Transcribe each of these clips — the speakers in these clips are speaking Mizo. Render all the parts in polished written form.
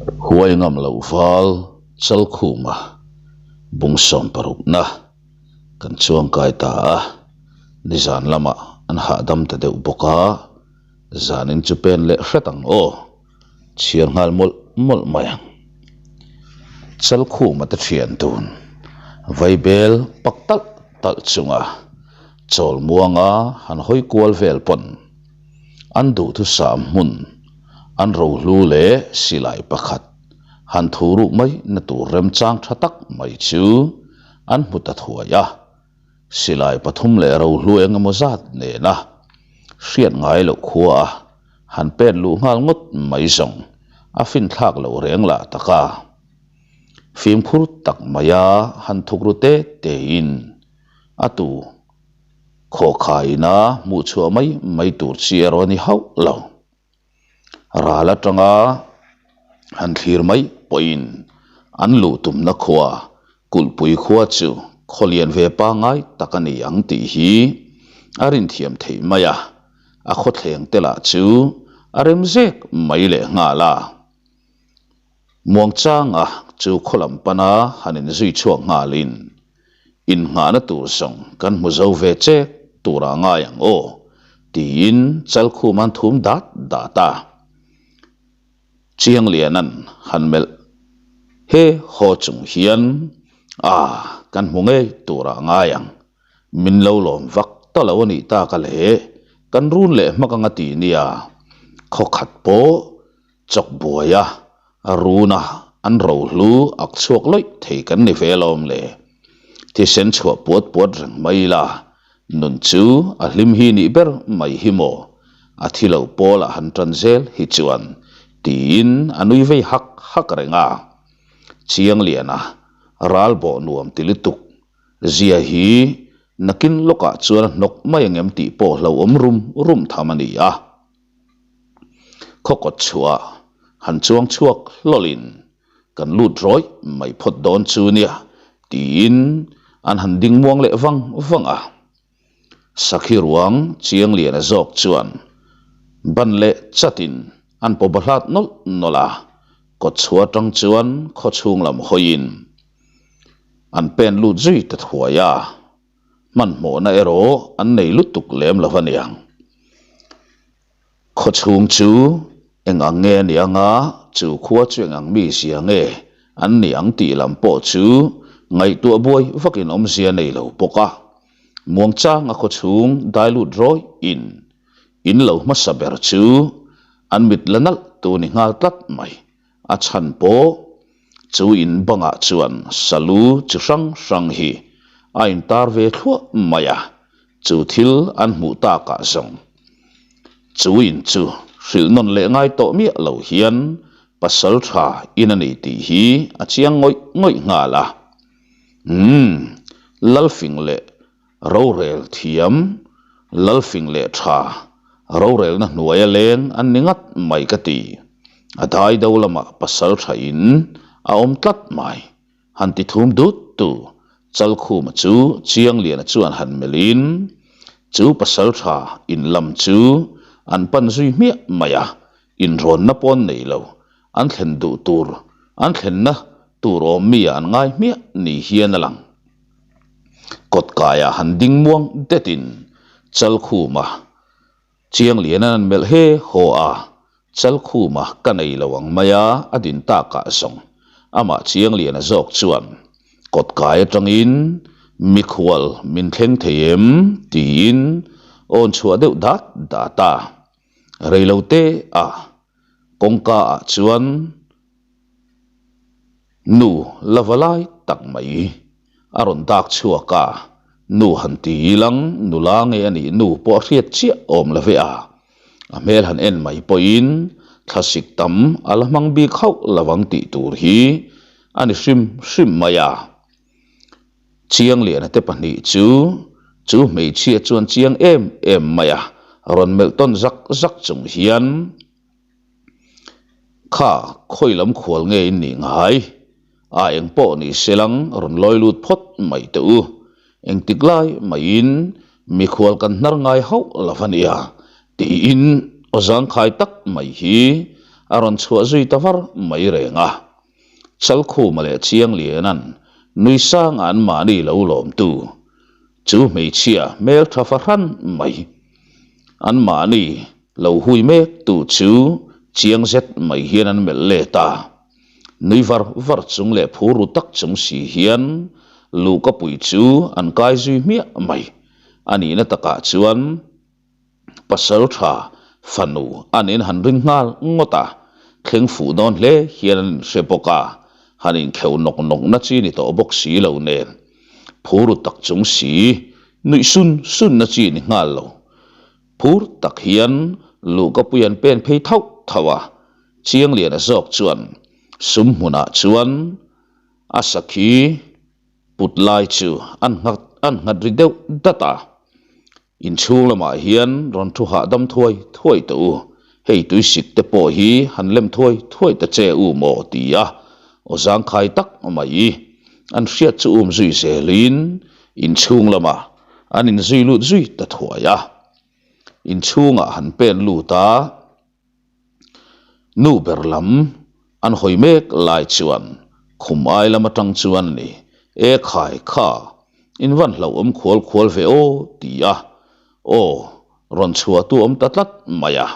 Huai ngam loh val Chalkhuma bung sawm parukna kan chuangkai ta a, nizan lamah an hahdam ta deuh bawk a, zanin chu pen leh hret ang aw, chhiar nghal mawlh mawlh mai ang. Chalkhuma te thian tun vaibel pak talh talh chunga chawl muanga han hawi kual vel pawn an duhthusam hmun an rohlu leh silai pakhat han thu ruk mai na tur remchang tha tak mai chu an hmu ta thuai a, silai pathum leh rohlu eng emaw zat nena hriat ngai loh khua a han pen luh nghal ngawt mai zawng a finthlak loh reng lah tak a. Fimkhur tak maia han thuk ru te tein a tu khawhkhaina hmuh chhuah mai mai tur chi erawh a ni hauh lo. Ral atanga han thlir mai pawhin an luh tumna khua Kulhpui khua chu khaw lian ve pangngai tak a ni ang tih hi a rinthiam theih mai a, a khawthleng te lah chu a rem zek mai leh nghal a. Muangchanga chu khaw lam pana han inzui chhuak nghalin, Innghahna tur zawng kan hmu zo ve chek turah ngai ang aw, tiin Chalkhum an thum dat dat a. Chiangliana'n han melh he haw chung hian, A, kan hmu ngei turah ngai ang. Min lo lawm vak ta lo a nih tak a le, kan run leh hmak anga ti nia, khaw khat pawh Chawk buaia a runa an rohlu ak chhuak lawih thei kan ni ve alawm le. Thisen chhuah puat puat reng mai ila, nun chu a hlim hi nih ber mai hi maw? A thi lo pawlah han tan zel hi chuan tiin a nui vei hak hak reng a. Chiangliana ral bawh nuam ti lutuk zia hi nakin lawkah chuan a hnawk mai angem tih pawh hlauhawm rum rum tham a ni a. Khaw kawt chhuah han chuang chhuak hlawlin kan lut rawih mai phawt dawn chu nia tiin an han ding muang leh vang vang a. Sakhi ruang chiang lian a zawk chuan ban leh chatin an paw bahlat nawlh nawlh a, kawt chhuah atang chuan khaw chhung lam hawiin an pen lut zui ta thuai a. Hmanhmawhna erawh an nei lutuk lem lo aniang. Khaw chhung chu eng ang nge a nih anga chu khua chu eng ang mi zia nge an nih ang tih lam pawh chu ngaihtuah buai vakin awmzia nei lo bawk a. Muangchanga khaw chhung dai lut rawih in in lo hmasa ber chu an mit la nalh tu ni nghal tlat mai. A chhan pawh chu in bangah chuan salu chi hrang hrang hi a intar ve thluah mai a, chu thil an hmuh takah zawng chu in chu hrilh nawn leh ngai tawh miah lo hian pasal tha in a ni tih hi a chiang ngawih ngawih nghal a. Umm, Lalfing leh Rorel thiam, Lalfing leh tha, rorelna hnuaia leng an ni ngat mai ka ti. A dai do lamah pasal tha in a awm tlat mai. Han ti thum dut tu Chalkhuma chu Chiangliana chuan han melhin chu pasal tha in lam chu an pan zui hmiah mai a, inrawnna pawn nei lo an thlen duh tur an thlenna tur awm mi ah an ngai hmiah ni hian a lang. Kawt kaiah han ding muang detin Chalkhuma Chianglian an melh he haw a, Chalkhuma ka nei lo ang mai a a din takah zawng amah Chiangliana zawk chuan kawt kai atangin mikhual min thleng thei em tiin awn chhuah deuh dat dat a, reilote a kawngka ah chuan Nu la va lai tak mai a rawn dak chhuak a, nu han ti ilang nula nge a nih nu pawh a hriat chiah awm lo ve a, a hmel han en mai pawhin thlasik tam a la hmang bik hauh lo ang tih tur hi a ni hrim hrim mai a. Chiangliana te pahnih chu chu hmeichhia chuan chiang em em mai a, rawn melh tawn zak zak chung hian, Kha khawi lam khual nge in nih ngai? A eng pawh ni se lang rawn lawi lut phawt mai teh u. Engtik lai maiin mikhual kan hnar ngai hauh lo a nia tiin aw zangkhai tak mai hi a rawn chhuah zui ta var mai reng a. Chalkhuma leh Chiangliana'n nui sanga an mahni lo lawmtu chu hmeichhia hmeltha fahran mai an mahni lo hui mek tu chu chiang zet mai hian an melh let a. Nui var var chung leh phur ru tak chung si hian luhkapui chu an kai zui hmiah mai a nihna takah chuan Pasal tha fanu an in han ring nghal ngawt a, thleng fuh dawn hle hian an inhre bawk a, han inkheuh nawk nawk na chi ni tawh bawk si lo nen. Phur ru tak chung si, nuih sun sun na chi ni nghal lo. Phur tak hian luhkapui an pen phei thauh thauh a, Chiangliana zawk chuan sum hmunah chuan a sakhi put lai chu an nghat an nghat ri deuh dat a. Inchhung lamah hian rawn thu hahdam thuai thuai teh u, hei tuisik te pawh hi han lem thuai thuai ta che u maw ti a, aw zangkhai tak mai an hriat chu um zui zelin inchhung lamah an inzui lut zui ta thuai a. Inchhungah han pen lut a. Nu ber lam an hawi mek lai chuan khum ai lam atang chuan a ni, E khai kha, in van hlauhawm khual khual ve aw ti a, aw rawn chhuah tu awm ta tlat mai a.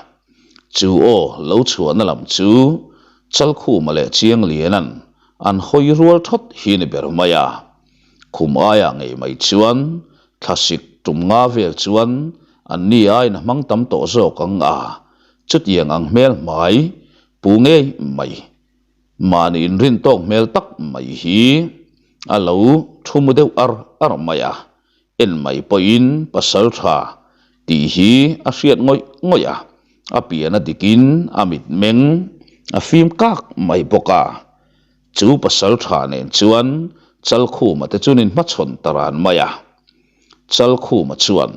Chu aw lo chhuahna lam chu Chalkhuma leh Chiangliana'n an hawi rual thawt hi ni ber mai a. Khum aiah ngei mai chuan thlasik tum nga vel chuan an ni aiin a hmang tam tawh zawk ang a, chutiang ang hmel hmai pu ngei mai, mahni inrin tawk hmel tak mai hi a lo thu mu deuh ar ar mai a, en mai pawhin pasal tha tih hi a hriat ngawih ngawih a, a pian a dikin a mitmeng a fim kak mai bawk a. Chu pasal tha nen chuan Chalkhuma te chuan in hmachhawn ta ran mai a. Chalkhuma chuan,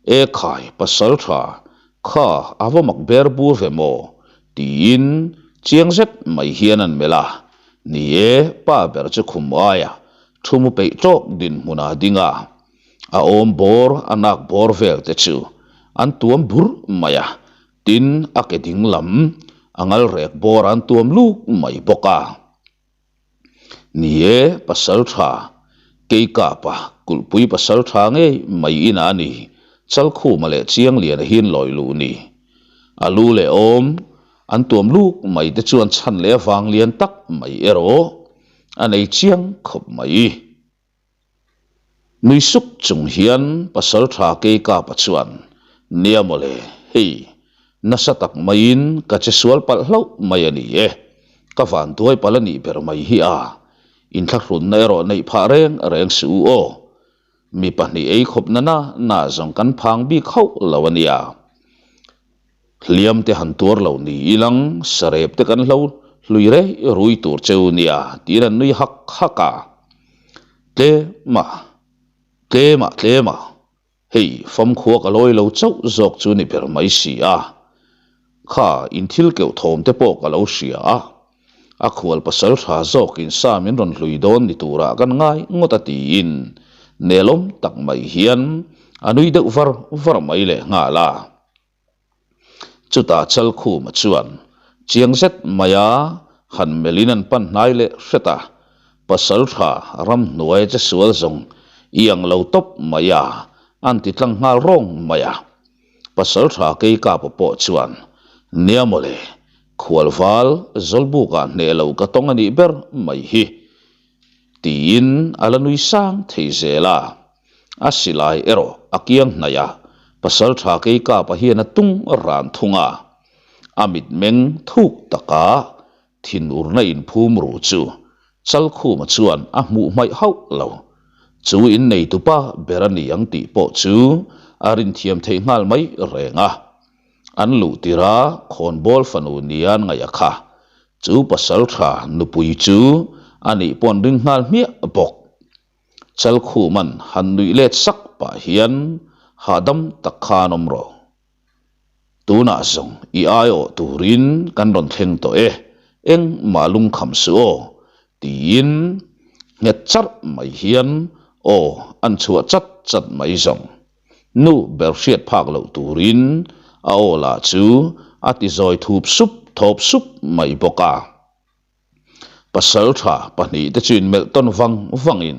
E khai, pasal tha, kha a va mak ber bur ve maw? tiin chiang zet mai hian an melh a. Ni e, pa ber chu khum aia thu mu peih tawk dinhmun a ding a. A awm bawr, a nak bawr vel te chu an tuam bur mai a. Tin, a ke ding lam a ngal rek bawr an tuam luk mai bawk a. Ni e, pasal tha, Keikapa, kulhpui pasal tha ngei mai inah a ni, Chalkhuma leh Chiangliana hian lawi luh ni. A lu leh awm an tuam luk mai te chuan chhan leh avang lian tak mai erawh a nei chiang khawp mai. Nui suk chung hian pasal tha Keikapa chuan, Nia mawle, hei, nasa tak maiin ka che sual palh hlauh mai a ni e, ka vanduai palh a nih ber mai hi a, inthlahrunna erawh neih phah reng reng suh u aw, mi pahnih ei khawp na na na zawng kan phang bik hauh lo a nia. Hliam te han tuar lo ni ilang, sarep te kan hlo hlui rei rui tur cheu nia tiin an nui hak hak a. Tlema, tlema tlema, hei famkhua ka lawi lo chauh zawk chu ni ber mai si a. Kha in thil keuh thawm te pawh ka lo hria a, a khual pasal tha zawkin sa min rawn hlui dawn ni turah kan ngai ngawt a tiin nelawm tak mai hian a nui deuh var var mai leh nghal a. Chutah Chalkhuma chuan chiang zet maia han melhin an pan hnai leh hret a, pasal tha ramhnuai che sual zawng i ang lo tawp mai a, an ti tlang nghal rawng mai a. Pasal tha Keikapa pawh chuan, Nia mawle, khualval Zawlbukah hneh lo ka tawng a nih ber mai hi, tiin a la nui sang thei zel a. A silai erawh a kiang hnaih a, pasal tha Keikapa hian a tung ran thung a. A mitmeng thuk taka thinurna inphum ru chu Chalkhuma chuan a hmuh hmaih hauh lo. Chu inneitupa ber a ni ang tih pawh chu a rinthiam theih nghal mai reng a. An luh tirh a khawnbawl fanu nia an ngaih a kha. Chu pasal tha nupui chu a nih pawh an ring nghal hmiah bawk. Chalkhuman han nuih let sak pah hian hahdam tak khan awm rawh. Tunah zawng i aiawh turin kan rawn thleng tawh e, engmah lungkham suh aw, tiin nghet charh mai hian aw an chhuah chat chat mai zawng. Nu ber hriat phak loh turin a aw lah chu a ti zawi thup sup thawp sup mai bawk a. Pasaltha pahnihte chu inmelh tawn vang vangin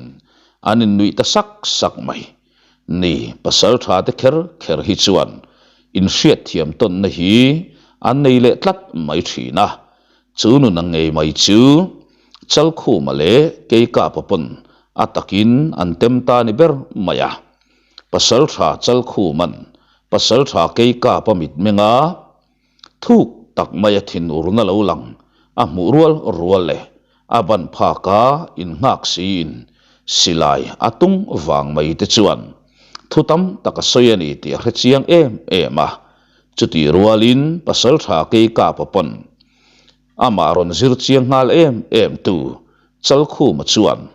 an innuih ta sak sak mai. Ni, pasaltha te kher kher hi chuan inhriatthiam tawnna hi an nei leh tlat mai thin a, chu nun ang ngei mai chu Chalkhuma leh Keikapa pawn a takin an tem ta ni ber mai a. Pasaltha Chalkhuma'n Pasaltha Keikapa mitmenga Thuk tak maia thinurna lo lang a hmuh rual rual leh a ban phaka innghak siin silai a tung vang mai te chuan thu tam tak a sawi a ni tih a hre chiang em em a. Chutih rualin Pasaltha Keikapa pawn amah rawn zir chiang nghal em em tu Chalkhuma chuan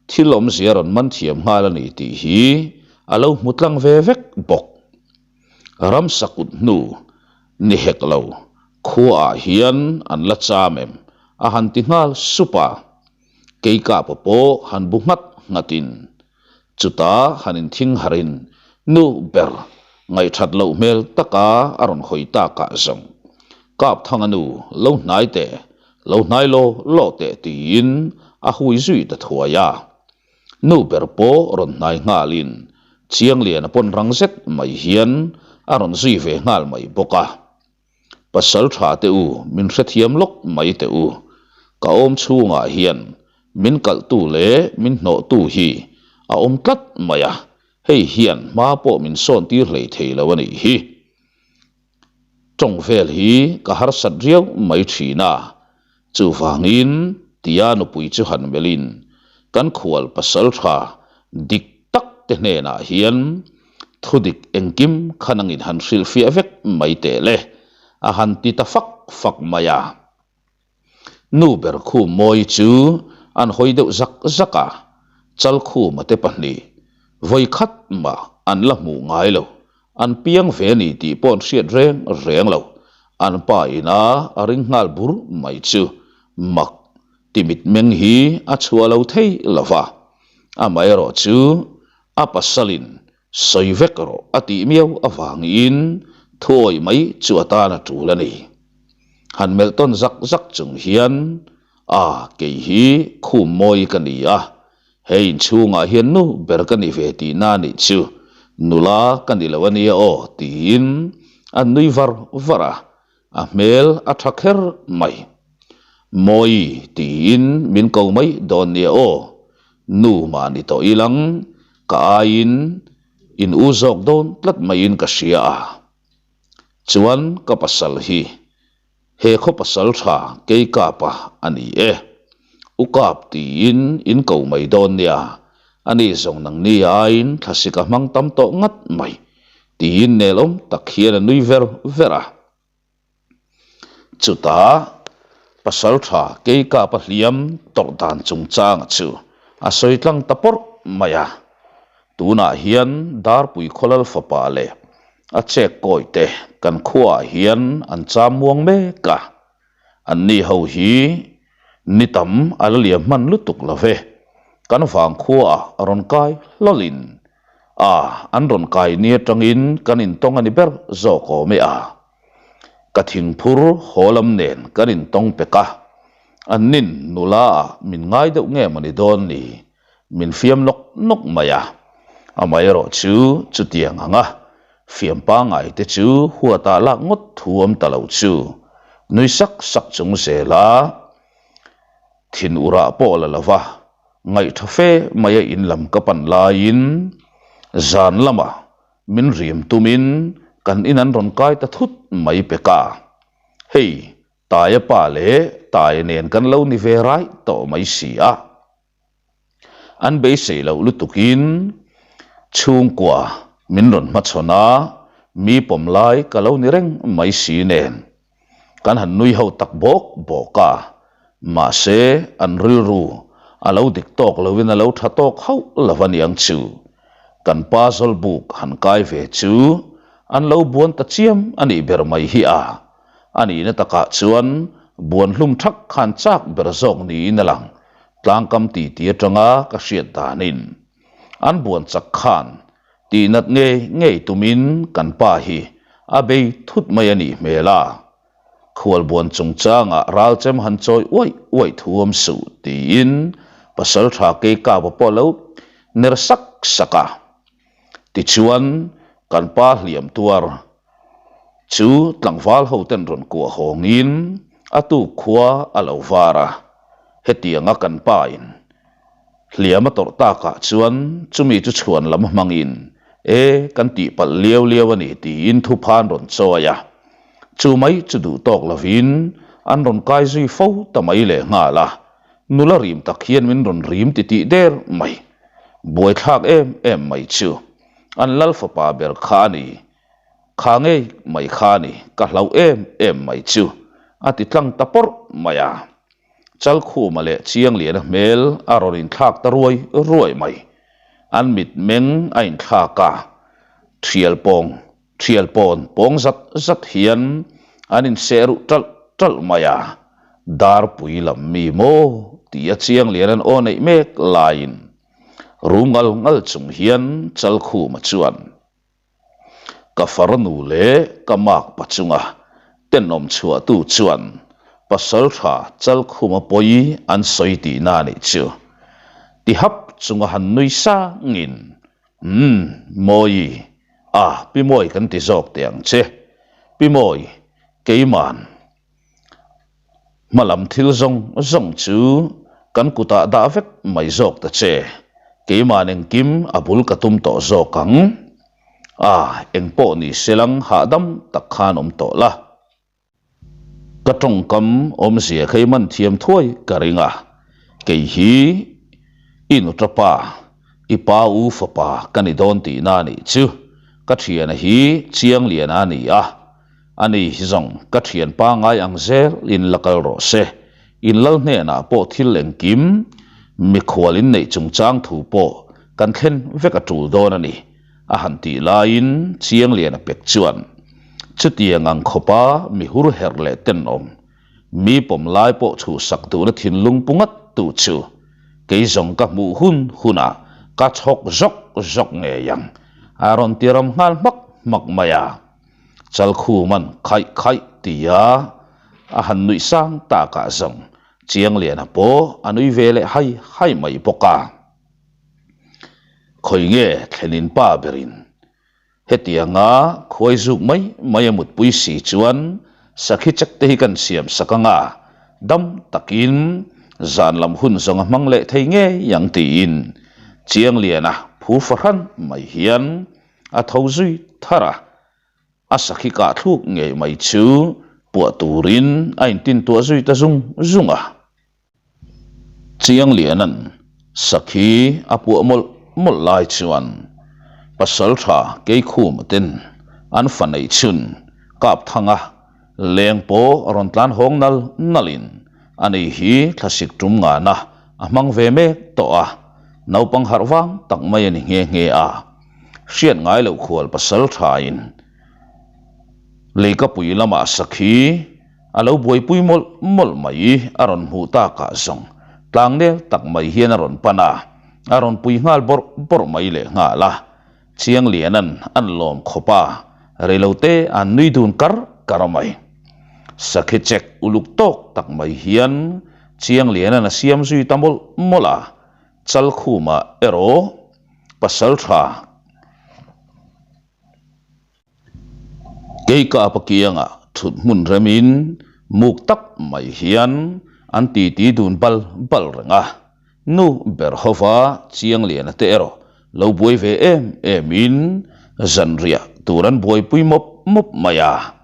thil awmzia rawn man thiam nghal a ni tih hi a lo hmu tlang ve vek bawk. Ramsa kut hnu ni hek lo khuaah hian an la cham em? a han ti nghal sup a. Keikapa pawh han bu nghat nghatin chutah han inthing harin nu ber ngaihthat loh hmel taka a rawn hawi takah zawng Kapthanga nu lo hnai teh, lo hnai law law teh tiin a hui zui ta thuai a. Nu ber pawh rawn hnai nghalin Chiangliana pawn rang zet mai hian a rawn zui ve nghal mai bawk a. Pasal tha teh u, min hrethiam lawk mai teh u. Ka awm chhungah hian min kalhtu leh min hnawhtu hi a awm tlat mai a, hei hian hma pawh min sawn tir hlei thei lo a nih hi. Tawng vel hi ka harsat riau mai thin a, chuvangin tia nupui chu han melhin kan khual pasal tha dik tak te hnenah hian thudik engkim kha nangin han hrilhfiah vek mai teh le a han ti ta fak fak mai a. Nu ber khum mawi chu an hawi deuh zak zak a, Chalkhuma te pahnih vawi khat mah an la hmuh ngai lo, an piang ve a ni tih pawh an hriat reng reng lo, an pa ina a ring nghal bur mai chu mak ti mitmeng hi a chhuah lo thei lo va, amaherawh chu a pasalin Sawi vek rawh a tih miau avangin thuawih mai chu a tan a tul a ni. Han melh tawn zak zak chung hian, A, kei hi khum mawi ka ni a, he inchhungah hian nu ber ka ni ve tihna a nih chu, nula ka ni lo a nia aw tiin an nui var var a, A hmel a tha kher mai. Mawi tiin min ko mai dawn nia aw. Nu mah ni tawh ilang ka aiin in u zawk dawn tlat maiin ka hria a. Chuan ka pasal hi he khaw pasal tha Keikapa a ni e. U Kap tiin in ko mai dawn nia. Ani zawng nangni aiin thlasik a hmang tam tawh ngat mai. Tiin nelawm tak hian a nui ver ver a. Chutah Pasaltha Keikapa hliam tawrh dan chungchanga chu a sawi tlang ta pawrh mai a. Tunah hian Darpui Khawlal fapa leh a chek kawi te kan khuaah hian an cham muang mek a. Anni ho hi ni tam a la liam hman lutuk lo ve. Kan vangkhuaah rawn kai hlawlin a, an rawn kai ni atangin kan intawng a ni ber zawk awm e a. Ka thingphur haw lam nen kan intawng pek a, annin nula ah min ngai deuh nge maw ni dawn ni, min fiam nawk nawk mai a. Amaherawh chu chutiang ang a, Fiam pangai te chu huatah lak ngawt thu awm ta lo chu nui sak sak chung zela thin urah pawh la lova ngaihtha fe maia in lam ka pan laiin zan lamah min rim tumin kan in an rawn kai ta thut mai pek a, hei Taia pa leh Taia nen kan lo ni ve rai tawh mai si a. An beisei loh lutukin chhungkua min rawn hmachhawn a, mi pawm lai ka lo ni reng mai si nen. Kan han nui ho tak bawk bawk a, mahse an rilru a lo dik tawk loin a lo tha tawk hauh lo a niang chu. Kan pa Zawlbuk han kai ve chu an lo buan ta chiam a nih ber mai hi a. A nihna takah chuan buan hlum thak khan chak ber zawk niin a lang. Tlangkam titi atanga ka hriat danin an buan chak khan tihnat ngei ngei tumin kan pa hi a bei thut mai a nih hmel a. Khualbuan chungchangah ralchem han chawi uaih uaih thu awm suh tiin Pasaltha Keikapa pawh a lo ner sak sak a. Tichuan, kan pa hliam tuar chu tlangval hoten rawn kuah hawngin a tuk khua a lo var a, hetianga kan pa in hliam a tawrh takah chuan chumi chu chhuan lam hmangin e kan tihpalh liau liau a ni tiin thuphan rawn chawi a, chu mai chu duh tawk lovin an rawn kai zui fo ta mai lehnghal a. Nula rim tak hian min rawn rim titih der mai. Buaithlak em em mai chu. An lal fapa ber kha a ni. Kha ngei mai kha a ni, ka hlauh em em mai chu, a ti tlang ta pawrh mai a. Chalkhuma leh Chiangliana hmel a rawn inthlak ta ruai ruai mai. An mitmeng a inthlak a, thial pawng Thial pawn pawng zat zat hian an inseh ruh ṭalh ṭalh mai a, Darpui lam mi maw tia Chianglian an aw neih mek laiin rum ngal ngal chung hian Chalkhuma chuan ka farnu leh ka makpa chunga tenawm chhuahtu chuan Pasalṭha Chalkhuma pawi an sawi tihna a nih chu ti hap chunga han nui sangin Umm, Mawi, a, Pi Mawi kan ti zawk teh ang che. Pi Mawi, keiman hmalam thil zawng zawng chu kan kutah dah vek mai zawk ta che. Keiman engkim a bul ka tum tawh zawk ang. A, engpawh ni selang hahdam tak khan awm tawh la. Ka tawngkam awmzia kha i man thiam thuai ka ring a, kei hi i nuta pa, i pa u fapa ka ni dawn tihna a nih chu. Ka thiana hi Chiangliana a ni a, ani hi zawng ka thian pangngai ang zel in la kal rawh se. In lal hnenah pawh thil engkim mikhual in neih chungchang thu pawh kan thlen vek a tul dawn a ni. A han tih laiin Chiangliana pek chuan chutiang ang khawpa mi hur herh leh tenawm, mi pawm lai pawh chhuhsak duhna thinlung pu ngat tu chu kei zawng ka hmuh hun hunah ka chhawk zawk zawk ngei ang, a rawn ti ram nghal hmak hmak mai a. Chalkhuman khaih khaih tia a han nuih sang takah zawng Chiangliana pawh a nui ve leh hai hai mai bawk a. Khawi nge thlenin pa berin hetianga khuai zuk mai mai a mutpui si chuan sakhi chek te hi kan siam sak anga dam takin zan lam hun zawng a hmang leh thei ngei ang tiin Chiangliana phu fahran mai hian a tho zui thar a, a sakhi kah thluk ngei mai chu puah turin a intintuah zui ta zung zung a. Chiangliana'n sakhi a puah mawlh mawlh lai chuan Pasaltha Keikhuma ten an fa neih chhun Kapthanga leng pawh rawn tlan hawng nal nalin ani hi thlasik tum ngana a hmang ve mek tawh a, naupang harh vang tak mai a ni nghe nghe a. Hriat ngai loh khual Pasalthain Leikapui lamah sakhi A lo buaipui mawlh mawlh mai, a rawn hmuh takah zawng tlangnel tak mai hian a rawn pan a, a rawn pui nghal bawrh bawrh mai leh nghal a. Chiangliana'n an lawm khawp a, reilote an nui dun kar kar mai. Sakhi chek uluk tawk tak mai hian Chiangliana'n a siam zui ta mawlh mawlh a, Chalkhuma erawh Pasaltha Keikapa kiangah thut hmun remin muk tak mai hian an titi dun bal bal reng a, nu ber hova Chiangliana te erawh lo buai ve em emin zanriah tur an buaipui mawp mawp mai a.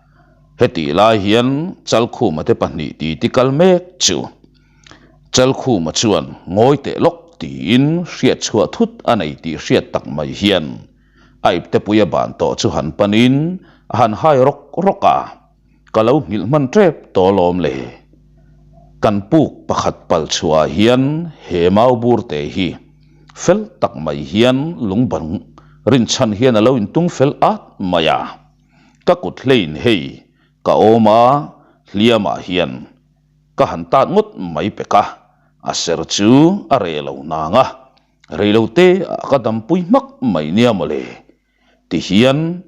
Hetih lai hian Chalkhuma te pahnih titi kal mek chu Chalkhuma chuan ngawi teh lawk tiin hriatchhuah thut a nei tih hriat tak mai hian A iptepui a ban tawh chu han panin a han hai rawk rawk a, ka lo nghilh hman tep tawh alawm le. Kan puk pakhat pal chhuah hian he mau bur te hi fel tak mai hian lungban rinchhan hian a lo intung fel at mai a, ka kut hlein hei ka awm a hliamah hian ka han tat ngawt mai pek a, a ser chu a reh lo nang a. Reilote ah ka dampui hmak mai nia mawle, ti hian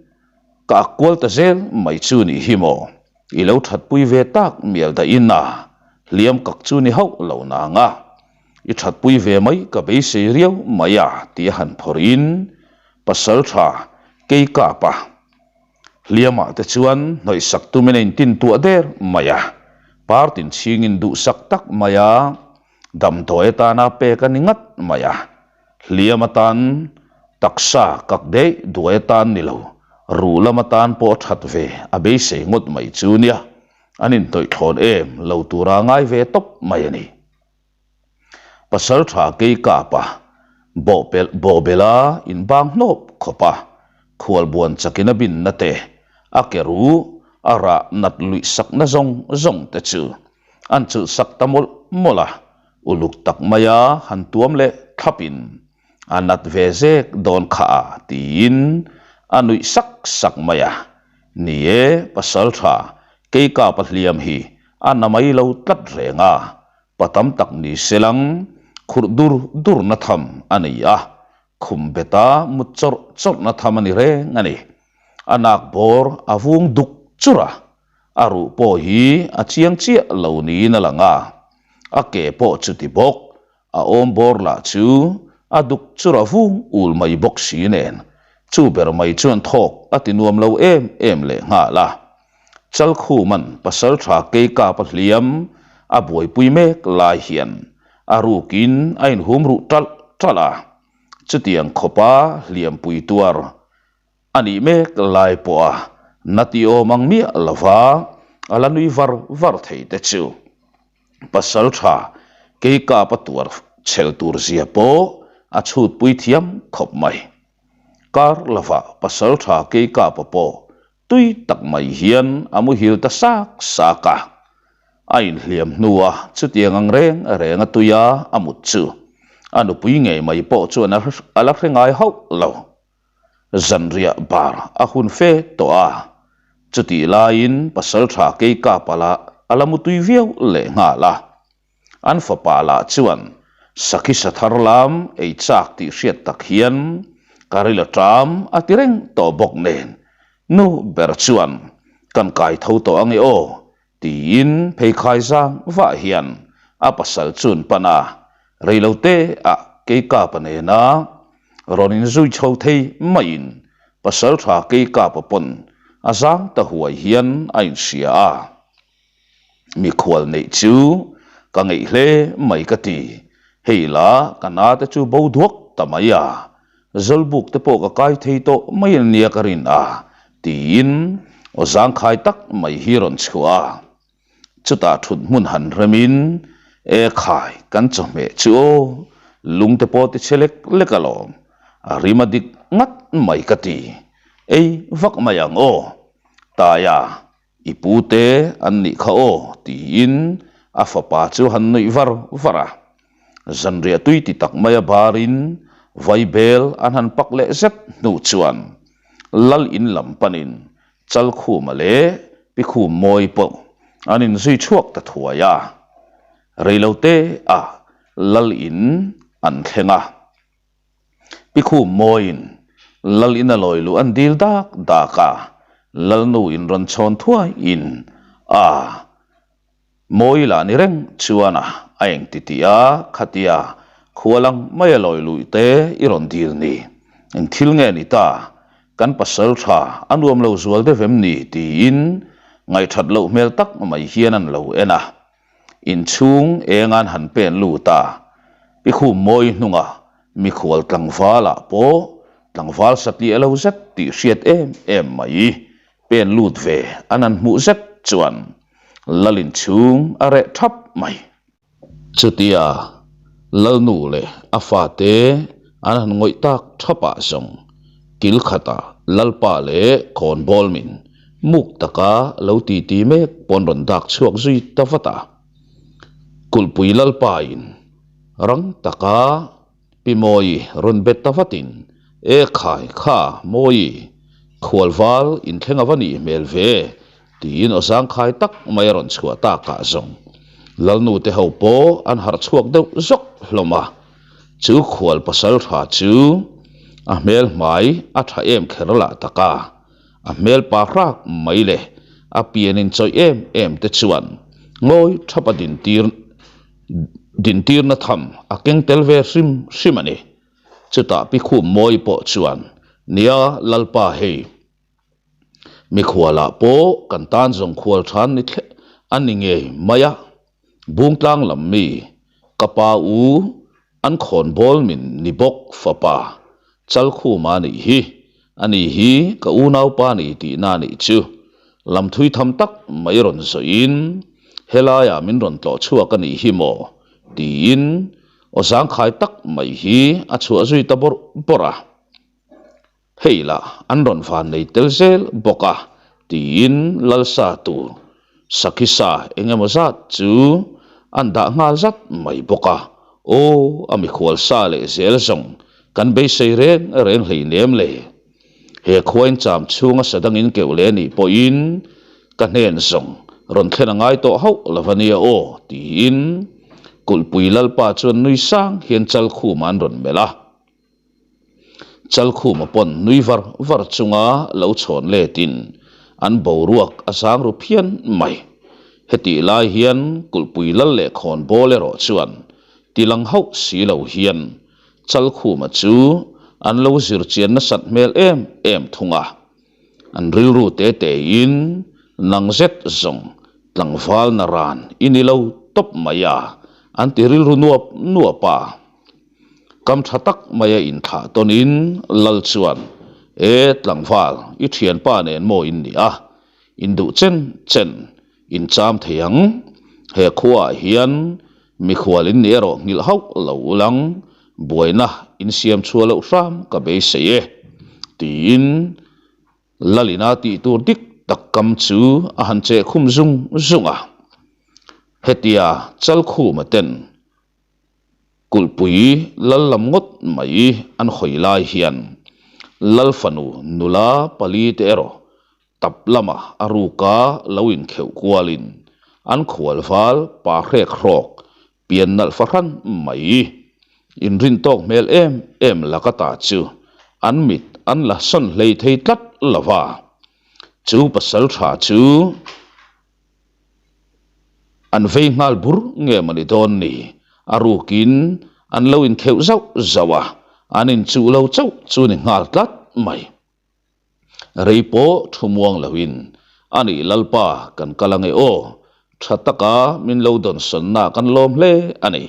ka ak kual ta zel mai chu nih hi maw? I lo thatpui ve tak mial dahin a, hliam kak chu ni hauh lo nang a. I thatpui ve mai ka beisei riau mai a ti a han phawrhin pasal tha kei kap a. Hliamah te chuan hnawihsak tumin a intintuah der mai a, partin chhingin duhsak tak mai a, damdawi atana pek a ni ngat mai a, hliam atan taksa kak daih duai atan ni lo, ruh lam atan pawh a that ve a beisei ngawt mai chu nia, an inhnawih thlawn em lo tura ngai ve tawp mai a ni. Pasal tha kei kap a, bawhpelh bawhbel a inbang hnawp khawp a, khualbuan chakin a binna te, a ke ruh a rah nat luih sakna zawng zawng te chu an chulh sak ta mawlh mawlh a, uluk tak maia han tuam leh thlapin a nat ve zek dawn kha a tiin a nuih sak sak mai a, ni e pasal tha kei kap a hliam hi a na mai lo tlat reng a, Pa tam tak ni se lang, khurh dur durna tham a nei a, khum beta mut chawrh chawrhna tham a ni reng a ni. A nak bawr a vung duk churh a, a ruh pawh hi a chiang chiah lo niin a lang a, a ke pawh chuti bawk, a awm bawr lah chu a duk churh a vung ul mai bawk si nen, chu ber mai chuan thawk a ti nuam lo em em lehnghal a. Chalkhuman pasaltha Keikap a hliam a buaipui mek lai hian a rukin a inhum ruh ṭalh ṭalh a, chutiang khawpa hliampui tuar a nih mek lai pawha na ti awm ang miah lova a la nui var var thei te chu pasaltha Keikap a tuar chhel tur zia pawh a chhutpui thiam khawp mai. Kar lovah pasaltha Keikapa pawh Tui tak mai hian a muhil ta sak sak a, a inhliam hnua chutiang ang reng reng a tuia a mut chu a nupui ngei mai pawh chuan a la hre ngai hauh lo. Zanriah bar a hun fe tawh a, chutih laiin pasaltha Keikapa lah a la mutui viau lehnghal a. An fapa lah chuan sakhi sa thar lam ei chak tih hriat tak hian ka ril a ṭam a ti reng tawh bawk nen nu ber chuan kan kai tho tawh ange aw tiin pheikhai zang vah hian a pasal chun pan a reilote ah Keikapa nena rawn inzui chho thei maiin pasalṭha Keikapa pawn a zang ta huai hian a inhria a. Mikhual neih chu ka ngeih hle mai ka ti. Hei la ka na te chu bo duak ta mai a, Zawlbuk te pawh ka kai thei tawh mai a nia ka rin a, tiin aw zangkhai tak mai hi rawn chhuah a. Chutah thut hmun han remin, E khai, kan chawhmeh chu aw, lung te pawh ti chhe lek lek alawm, a rim a dik ngat mai ka ti. Ei vak mai ang aw, Taia, I pu te an nih kha aw tiin a fapa chu han nuih var var a. Zanriah tui ti tak mai a barin vaibel an han pak leh zet hnu chuan Lal in lam panin Chalkhuma leh Pikhum Mawi pawh an inzui chhuak ta thuai a. Reilote ah Lal in an thleng a. Pi Khum Mawiin Lal in a lawi luh an dil dak dak a, Lalnu in rawn chhawn thuaiin a Mawi lah ni reng chuan a a eng ti tih a, khatia khua lang mai a lawi luih te i rawn dil ni, eng thil nge ni ta, kan pasal tha a nuam lo zual deuh em ni tiin ngaihthat loh hmel tak mai hian an lo en a. Inchhung engan han pen lut a, Pi Khum Mawi hnungah mikhual tlangvalah pawh tlangval satliah lo zet tih hriat em em mai pen lut ve an han hmuh zet chuan Lal inchhung a reh thap mai. Chutia Lalnu leh a fate an han ngawih tak thapah zawng kil khatah Lalpa leh Khawnbawl min Muk taka lo titi mek pawn rawn dak chhuak zui ta vat a. Kulhpui Lalpain rang taka Pi Mawi rawn bet ta vatin, E khai kha Mawi, khualval inthleng a va nih hmel ve, tiin aw zangkhai tak mai a rawn chhuah takah zawng Lalnu te ho pawh an harh chhuak deuh zawk hlawm a. Chu khual pasal tha chu a hmel hmai a tha em kher lah taka. A hmel pa hrak mai leh. A pian inchawih em em te chuan ngawi thap a dintir dintirna tham a keng tel ve hrim hrim a ni. Chutah Pi Khum Mawi pawh chuan, Nia Lalpa hei, mikhualah pawh kan tan zawng khual than ni thleh a ni ngei mai a, Bungtlang lam mi, ka pa u an khawn bawl min ni bawk fapa Chalkhuma nih hi, ani hi ka unaupa ni tihna nih chu. Lam thui tham tak mai rawn zawhin helaiah min rawn tlawh chhuak a nih hi maw? tiin aw zangkhai tak mai hi a chhuah zui ta bawrh bawrh a. Hei lah an rawn van nei tel zel bawk a, tiin Lalsa tur Sakhi sa eng emaw zat chu an dah nghal zat mai bawk a. Aw, a mikhual sa leh zel zawng kan beisei reng reng hleinem le. He khuain cham chhunga sa dangin keuh leh anih pawhin ka hnen zawng rawn thlen a ngai tawh hauh lo va nia aw, tiin Kulhpui Lalpa chuan nui sang hian Chalkhuma an rawn melh a. Chalkhuma pawn nui var var chunga lo chhawn letin an boruak a zang ru phian mai. Hetih lai hian Kulhpui lal leh khawnbawl erawh chuan tilang hauh si lo hian Chalkhuma chu an lo zir chian nasat hmel em em thung a. An rilru te tein nang zet zawng tlangval na ran i ni lo tawp mai a, an ti rilru nuap nuap a. Kam tha tak maia inthlah tawnin Lal chuan, E tlangval, i thianpa nen maw in nih a? In duh chen chen in cham thei ang. He khuaah hian mikhual in nih erawh nghilh hauh lo ulang, buaina in siam chhuah loh hram ka beisei e, tiin Lalina tih tur dik tak kam chu a han cheh khum zung zung a. Hetia Chalkhuma ten Kulhpui lal lam ngawt mai an hawi lai hian Lal fanu nula pali te erawh tap lamah a ruka lo inkheuh kualin an khual val pa hrek hrawk pian nalh fahran mai inrin tawk hmel em em laka ta chu an mit an la sawn hlei thei tlat lo va. Chu pasal tha chu. An vei nghal bur nge maw ni dawn ni? A rukin an lo inkheuh zauh zauh a, an inchuh lo chauh chu ni nghal tlat mai. Rei pawh thu muang loin, A nih Lalpa kan kal ange aw, tha taka min lo dawnsawnna kan lawm hle a ni.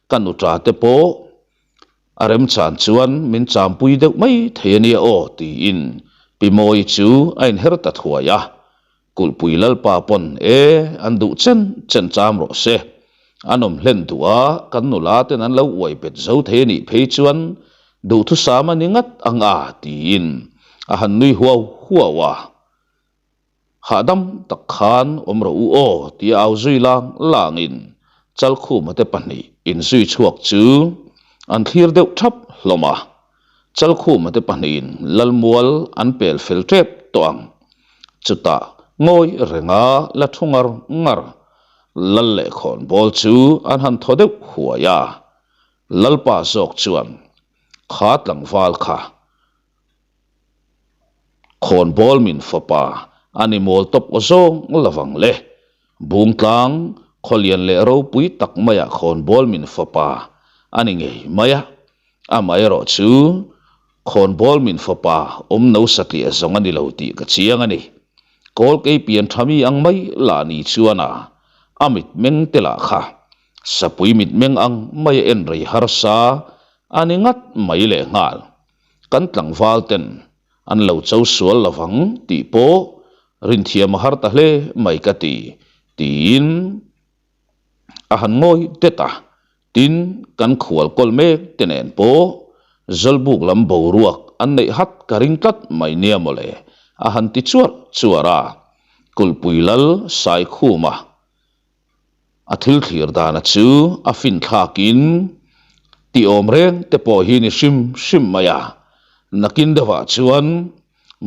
Ka nuṭa te pawh A remchan chuan min champui deuh mai thei a nia aw tiin Pi Mawii chu a inher ta thuai a. Kulhpui Lalpa pawn e an duh chen chen cham rawh se. An awm hlen duh a, kan nula ten an lo uai bet zo thei a nih phei chuan duhthusam a ni ngat ang a tiin a han nui huau huau a. Hahdam tak khan awm rawh u aw tia au zui lang langin Chalkhuma te pahnih inzui chhuak chu an thlir deuh thap hlawm a. Chalkhuma te pahnihin Lalmual an pel fel tep tawh ang. Chutah ngawi renga la thu ngar ngar Lal leh khawnbawl chu an han thaw deuh huai a. Lalpa zawk chuan kha tlangval kha Khawnbawl min fapa a ni mawl tawp aw zawng lovang le. Bungtlang khawlian leh ropui tak maiah khawnbawl min fapa a ni ngei mai a. Amaherawh chu khawnbawl min fapa awm no satliah zawng a ni lo tih ka chiang a ni. Kawlkei pian tha mi ang mai lah ni chuan a a mitmeng te lah kha sapui mitmeng ang mai a en rei harsa a ni ngat mai lehnghal. Kan tlangval ten an lo cho sual lovang tih pawh rinthiam a har ta hle mai ka ti, tiin a han ngawi det a. Tin, kan khual kawl mek te nen pawh Zawlbuk lam boruak an neih hat ka ring tlat mai nia mawle, a han ti chuar chuar a. Kulhpui lal Saikhuma A thil thlir dana chu a fin thlakin tih awm reng te pawh hi ni hrim hrim mai a, nakin deuhah chuan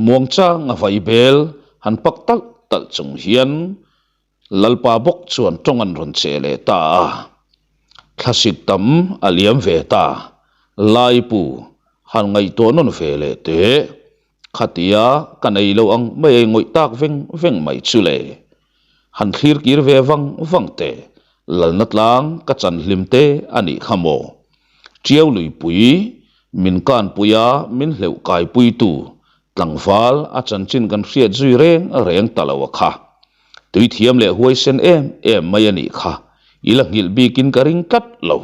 muangchang a vai bel han pak talh talh chung hian Lalpa bawk chuan tawng an rawn che leh ta a, thlasik tam a liam ve ta, Laipu han ngaihtuah nawn ve leh teh. Khatia ka nei lo ang mai ei ngawih tak veng veng mai chu le. Han thlir kir ve vang vang teh, lalna tlang ka chan hlim te a nih kha maw? Tiau luipui min kanpui a min hleuh kaipuitu tlangval a chanchin kan hriat zui reng reng ta lo a kha. Tui thiam leh huaisen em em mai a nih kha, i la nghilh bikin ka ring tlat lo.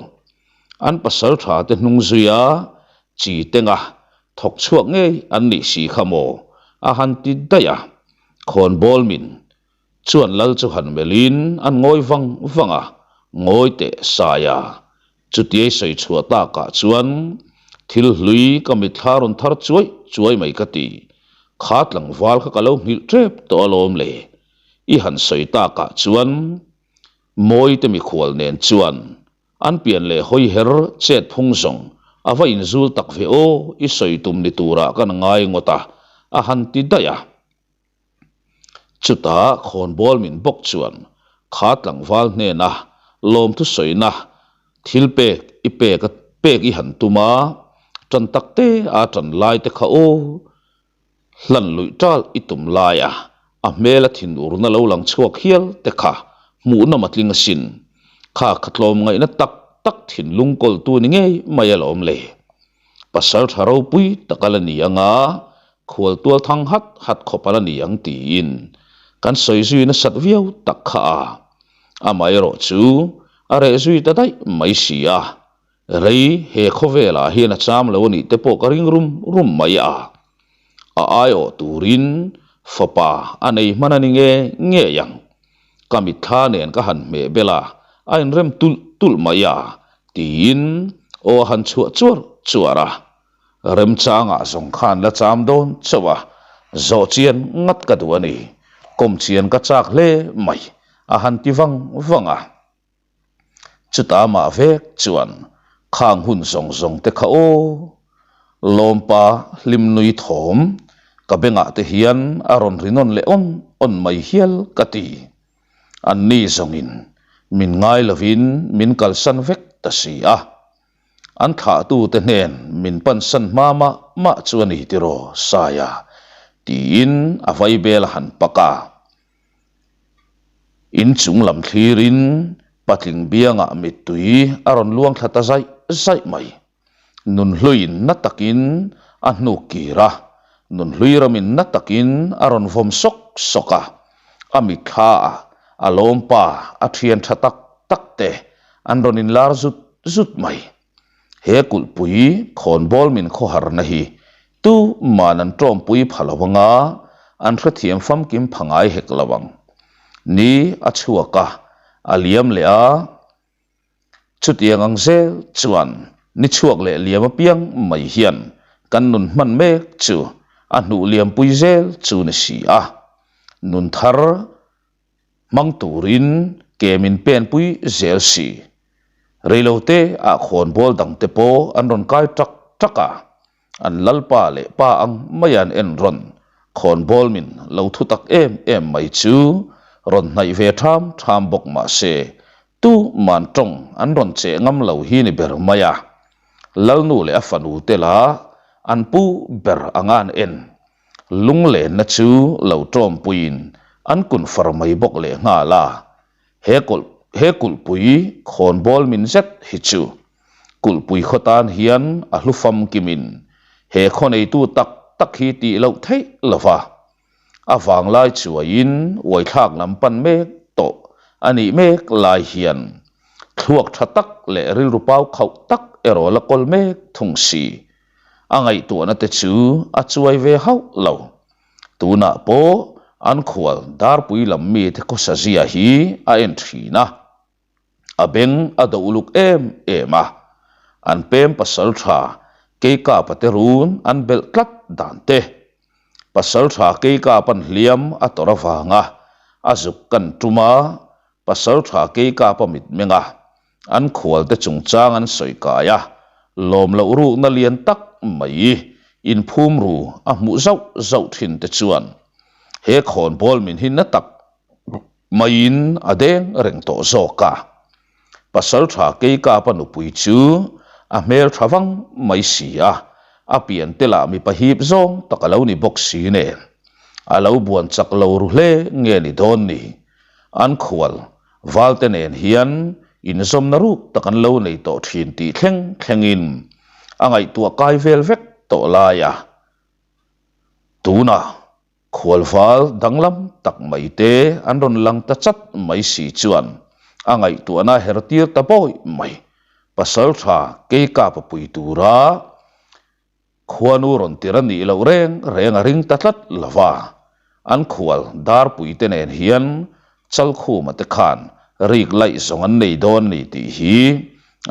An pasal tha te hnung zui a chi tenga thawk chhuak ngei an nih si kha maw a han ti daih a. Khawnbawl min chuan lal chu han melhin an ngawi vang vang a, ngawi teh saia chutiai sawi chhuah takah chuan thil hlui ka mitthla rawn thar chuai chuai mai ka ti. Kha tlangval kha ka lo nghilh tep tawh alawm le. I han sawi takah chuan Mawite mikhual nen chuan an pian leh hawi her chet phung zawng a va inzul tak ve aw i sawi tum ni turah kan ngai ngawt a, a han ti daih a. Chutah khawnbawl min bawk chuan kha tlangval hnena lawmthu sawina thil pek i pek a pek i han tum a, tan tak te a tan lai te kha aw hlan luih tal i tum lai a, a hmel a thinurna lo lang chhuak hial te kha hmuhnawm a tling asin. Kha kha tlawm ngaihna tak tak thinlung kawltu ni ngei mai alawm le. Pasal tha ropui tak a la ni ang a, khual tual thang hat hat khawp a la ni ang tiin kan sawi zui nasat viau tak kha a. Amaherawh chu a reh zui ta daih mai si a, rei he khawvelah hian a cham lo a nih te pawh ka ring rum rum mai a. A aiawh turin fapa a nei hman a ni nge ngei ang. Ka mitthla nen ka han hmeh bel a, a inrem tulh tulh mai a, tiin aw a han chhuah chuar chuar a. Remchangah zawng khan la cham dawn chauh a, zawh chian ngat ka duh a ni, kawm chian ka chak hle mai, a han ti vang vang a. Chutah mah vek chuan khang hun zawng zawng te kha aw, lawmpa hlim nui thawm ka bengah te hian a rawn ri nawn leh awn awn mai hial ka ti. Anni zawngin min ngai lovin min kalsan vek ta si a. An thlahtute hnen min pansan hma mah mah chu a ni tiraw Saia tiin a vaibel a han pak a. In chung lam thlirin patling biangah mittui a rawn luang thla ta zaih zaih mai. Nunhluiin na takin a hnuk kir a, nunhlui ramin na takin a rawn vawm sawk sawk a. A mitthla a, a lawmpa a thian tha tak tak te an rawn inlar zut zut mai. He kulhpui khawnbawl min khawharna hi tu man an tawmpui pha lo anga an hrethiam famkim pha ngai hek lo ang. Ni a chhuak a, a liam leh a. Chutiang ang zel chuan ni chhuak leh liam apiang mai hian kan nun hman mek chu a hnuh liampui zel chu ni si a. Nun thar hmang turin ke min penpui zel si. Reilote ah khawnbawl dangte pawh an rawn kai tak tak a, an lalpa leh pa ang mai an en rawn khawnbawl min lo thu tak em em mai chu rawn hnaih ve tham tham bawk mah se tu man tawng an rawn cheh ngam lo hi ni ber mai a. Lalnu leh a fanu te lah an pu ber anga an en Lunglenna chu lo tawmpuiin an kun far mai bawk leh nghal a, he kulh he kulhpui khawnbawl min zet hi chu kulhpui khaw tan hian a hlu famkimin he khaw neitu tak tak hi tih loh theih lo va, a vanglai chuaiin uaithlak lam pan mek tawh a nih mek lai hian thluak tha tak leh rilru pau khauh tak erawh la kawl mek thung si. A ngaihtuahna te chu a chuai ve hauh lo. Tunah pawh an khual Darpui lam mite khawsa zia hi a en thin a, a beng a do uluk em em a, an pem pasal tha Keikapa te run an belh tlat dan te, pasal tha Keikapa'n hliam a tawrh avanga a zuk kan tum a, pasal tha Keikapa mitmeng a An khualte chungchang an sawi kai a, lawm loh rukna lian tak mai inphum ru a hmuh zauh zauh thin te chuan he khawnbawl min hi na tak maiin a deng reng tawh zawk a. Pasaltha Keikapa nupui chu a hmeltha vang mai si a. A pian te lah mipa hip zawng tak a lo ni bawk si nen, a lo buan chak lo ru hle nge ni dawn ni? An khual valte nen hian inzawmna ruk tak an lo nei tawh thin tih thleng thlengin a ngaihtuah kai vel vek tawh lai a. Tunah Khualval danglam tak mai te an rawn lang ta chat mai si chuan a ngaihtuahna her tir ta bawi mai. Pasaltha Keikapa pui tura khuanu rawn tir a nih loh reng reng a ring ta tlat lo va. An khual Darpui te nen hian Chalkhuma te khan rik laih zawng an nei dawn a ni tih hi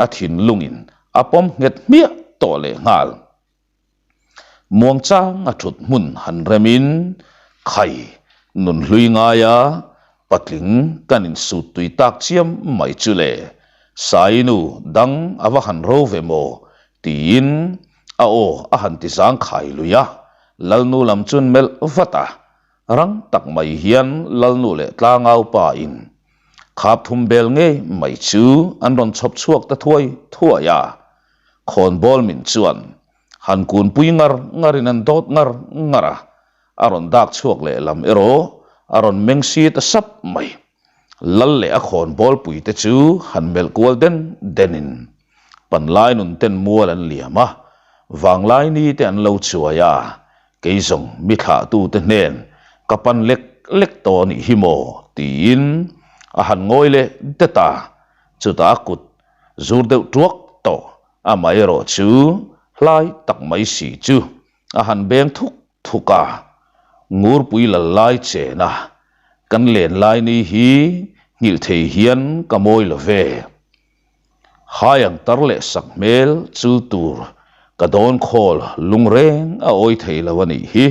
a thinlungin a pawm nghet hmiah tawh lehnghal. Muangchang a thut hmun han remin khai nun hlui ngaia patling kan insut tui tak chiam mai chu le, Sainu dang a va han ro ve maw tiin a aw a han ti zang khai lui a, Lalnu lam chuan melh vat a, rang tak mai hian Lalnu leh Tlangau pa in khap thum bel ngei mai chu an rawn chhawp chhuak ta thuai thuai a. Khawnbawl min chuan han kunpui ngar ngarin an dawt ngar ngar a, a rawn dak chhuak leh lam erawh a rawn meng si ta sap mai. Lal leh a khawnbawl puite chu han melh kual den denin panlai nun ten mual an liam a, vanglai ni te an lo chuai a, kei zawng mi thlahtute hnen ka pan lek lek tawh a nih hi maw tiin a han ngawi leh det a, chutah a kut Zur deuh tuak tawh amaherawh chu hlai tak mai si chu a han beng thuk thuk a, Ngurpui lal lai chen a, kan len lai ni hi nghilh thei hian ka mawi lo ve. Hai ang tar leh sak hmel chul tur ka dawn khawl lung reng a awi thei lo a nih hi.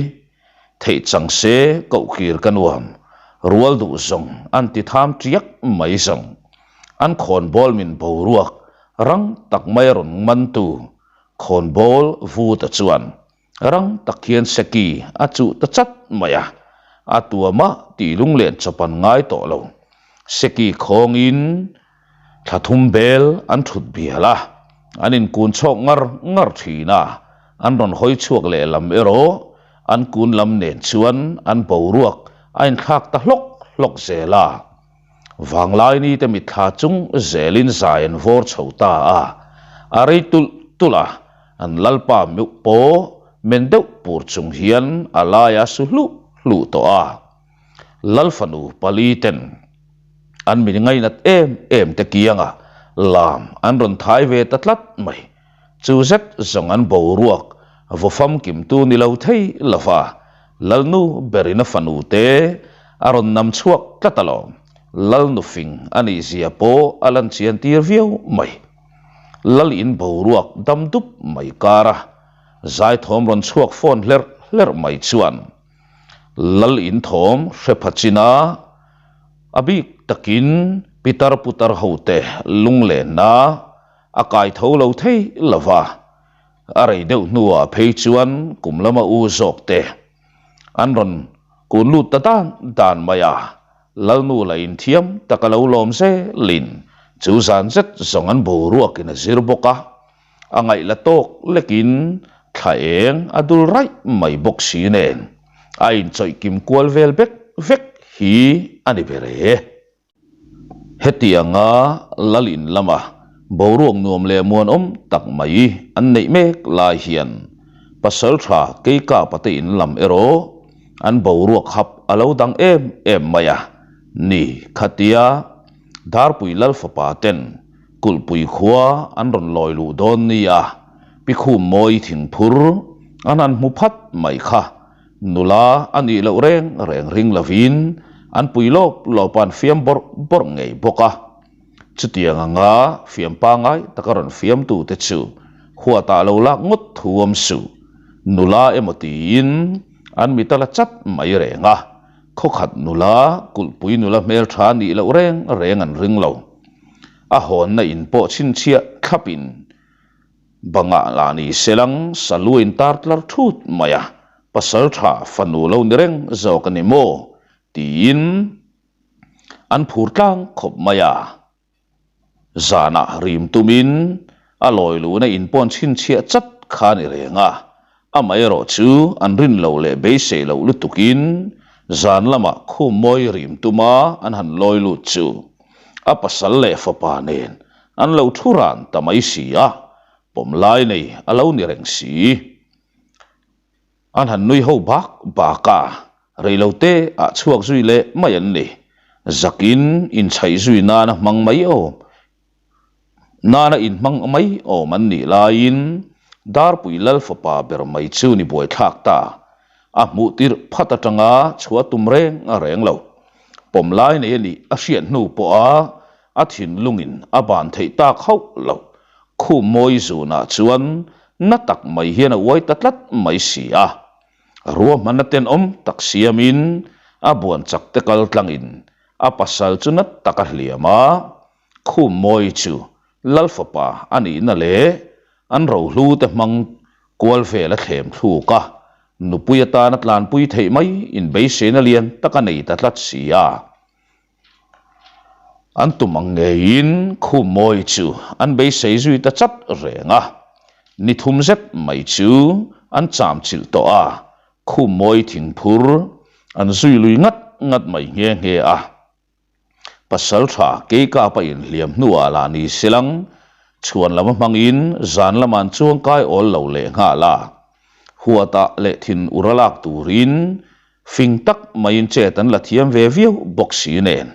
Theih chang se kohkir ka nuam, rual duh zawng an ti tham tiak mai zawng. An khawnbawl min boruak rang tak mai a rawn mantu khawnbawl Vuta chuan rang tak hian Seki a chuh ta chat mai a, a tuamah tih lunglen chawp an ngai tawh lo. Seki khawngin Thla thum bel an thut bial a, an inkun chhawk ngar ngar thin a, an rawn hawi chhuak leh lam erawh an kun lam nen chuan an boruak a inthlak ta hlawk hlawk zel a. Vanglaini te mitthla chung zelin zai an vawr chho ta a, a rei tulh tulh a, an lalpa meuh pawh men deuh pur chung hian a laia su hluh hluh tawh a. Lalfanu pali ten an min ngainat em em te kianga lam an rawn thai ve ta tlat mai. Chu zet zawng an boruak vaw famkimtu ni lo thei lova Lalnu berin a fanu te a rawn nam chhuak tlat alawm. Lalnu fing a nih zia pawh a lan chian tir viau mai. Lal in boruak dam dup mai kara zaithawm rawn chhuak fawn hlerh hlerh mai chuan Lal in thawm hre pha chin a, a bik takin pitar putar hote lunglenna a kai tho lo thei lo va, a rei deuh hnuah phei chuan kum lama u zawk te an rawn kun lut ta dan dan mai a, Lalnu la inthiam tak a lo lawm zelin chu zan zet zawng an boruakin a zir bawk a. A ngaih la tawk lekin thla eng a dul raih mai bawk si nen a inchawih kim kual vel vek vek hi a ni ber e. Hetianga lal in lama boruak nuam leh muanawm tak mai an neih mek lai hian Pasaltha Keikapa te in lam erawh an boruak hap a lo dang em em mai a ni khatia Darpui Lal fapa ten Kulhpui khua an rawn lawi luh dawn nia, Pi Khum Mawi thingphur an han hmu phat mai kha. Nula a nih loh reng reng ring lovin an pui lawp lawp a an fiam bawrh bawrh ngei bawk a. Chutiang anga fiam pangai taka rawn fiamtute chu huatah lo lak ngawt thu awm suh. Nula emaw tiin an mit a la chat mai reng a, khawkhat nula, kulhpui nula hmeltha nih loh reng reng an ring lo. A hawnna in pawh chhinchhiah thlapin bangah lah ni selang salu in tar tlar thut mai a, pasal tha fanu lo ni reng zawk a ni maw tiin an phur tlang khawp mai a. Zanah rim tumin a lawi luhna in pawn chhinchhiah chat kha a ni reng a. Amaherawhchu an rin loh leh beisei loh lutukin zan lamah khum mawi rim tuma an han lawi lut chu a pasal leh fapa nen an lo thu ran ta mai si a, pawm lai nei a lo ni reng si. An han nui ho bak bak a, reilote ah chhuak zui leh mai an ni. Zakin inchhaih zui nana hmang mai awm Nana inhmang mai awm an nih laiin Darpui Lal fapa ber mai chu ni buaithlak ta. A hmuh tirh phat atanga chhuah tum reng a reng lo. Pawm lai nei a nih a hriat hnu pawha a thinlungin a ban theih tak hauh lo. Khum mawi zunah chuan na tak mai hian a uai ta tlat mai si a. Ruahmanna tenawm tak siamin a buan chak te kal tlangin A pasal chu nat tak a hliam a, Khum Mawi chu Lal fapa a nihna leh an rohlu te hmang kual vel a thlem thluk a, nupui atana tlanpui theih mai inbeiseina lian tak a nei ta tlat si a. An tum ang ngeiin Khum Mawi chu an beisei zui ta chat reng a, ni thum zet mai chu an cham chilh tawh a, Khum mawi thingphur an zui lui ngat ngat mai nghe nghe a. Pasal tha Keikapa inhliam hnuah lah ni silang chhuan lam a hmangin zan lamah an chuangkai awl lo leh nghal a. Huatah leh thin ur a lak turin fing tak maiin chet an la thiam ve viau bawk si nen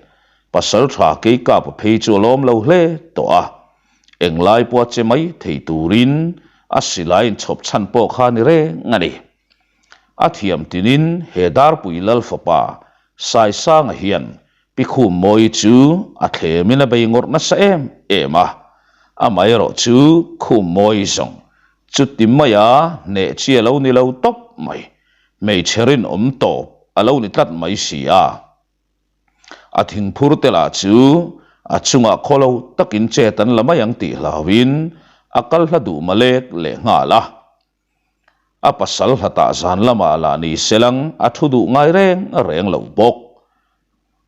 Pasal tha Keikapa phei chu a lawm lo hle tawh a. Englai pawha che mai thei turin a silai inchhawp chhan pawh kha ni reng a ni. A thiam tinin he Darpui Lal fapa Saisanga hian Pi Khummawi chu a thlemin a bei ngawrh nasa em em a, amaherawh chu Khummawi zawng chuti maia hneh chi a lo ni lo tawp mai, hmeichhe rinawm tawp a lo ni tlat mai si a. A thingphur te lah chu a chungah khawlo takin chet an la mai ang tih hlauhin a kal hla duh malek leh nghal a. A pasal hlatah zan lamah lah ni selang a thu duh ngai reng reng lo bawk.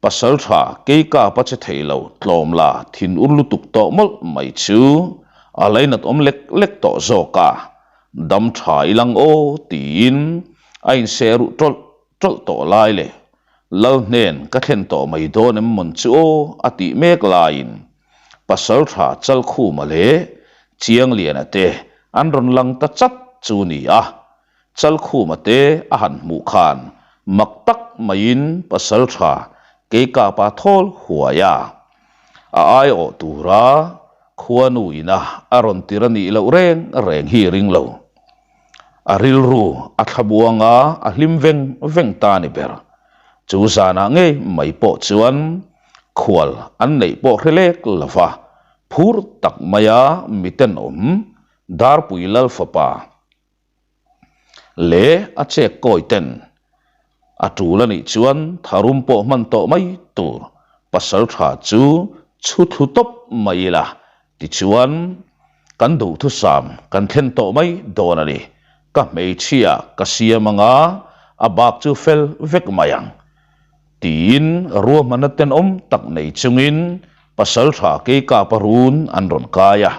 Pasal tha keikap a che thei lo tlawm la thin ur lutuk tawh mawlh mai chu a lainat awm lek lek tawh zawk a, dam tha i lang aw tiin a inseh ruh tawlh tawlh tawh lai leh Lal hnen ka thlen tawh mai dawn em mawn chu aw a tih mek laiin Pasal tha Chalkhuma leh Chiangliana te an rawn lang ta chat chu ni a. Chalkhuma te a han hmuh khan mak tak maiin Pasal tha Keikapa thawl huai a. A aiawh tura khuanu ina a rawn tir a nih loh reng reng hi ring lo. A rilru a thlabuang a, a hlim veng veng ta a ni ber. Chu zanah ngei mai pawh chuan khual an neih pawh hre lek lo va, phur tak maia mitenawm Darpui Lal fapa leh a chek kawi ten a tul a nih chuan tharum pawh hman tawh mai tur pasal tha chu chhu thlu tawp mai ila Tichuan, kan duhthusam kan thlen tawh mai dawn a ni. Ka hmeichhia ka siam anga a bak chu fel vek mai ang. Tiin ruahmanna tenawm tak nei chungin Pasaltha Keikapa run an rawn kai a.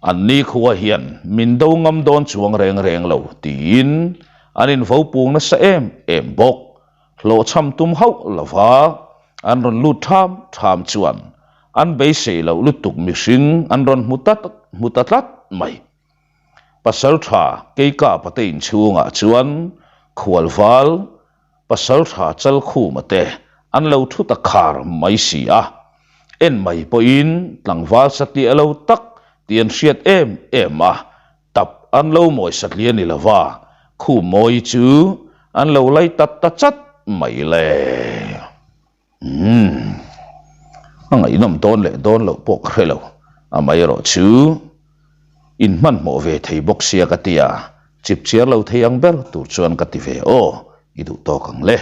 An nikhua hian min do ngam dawn chuang reng reng lo tiin an invo pung nasa em em bawk. Hlawhchham tum hauh lova an rawn lut ṭham ṭham chuan an beisei loh lutuk mihring an rawn hmu ta hmu ta tlat mai. Pasalṭha Keikapa te inchhungah chuan khualval Pasalṭha Chalkhuma te an lo thu ta khar mai si a, en mai pawhin tlangval satliah lo tak tih an hriat em em a, Tap an lo mawi satliah ni lova, khu mawi chu an lo lai tat ta chat mai le. Umm, a ngaihnawm dawn leh dawn loh pawh ka hre lo, amaherawh chu in hmanhmawh ve thei bawk sia ka ti a, chip chiar lo thei ang ber tur chuan ka ti ve aw, i duh tawk ang le.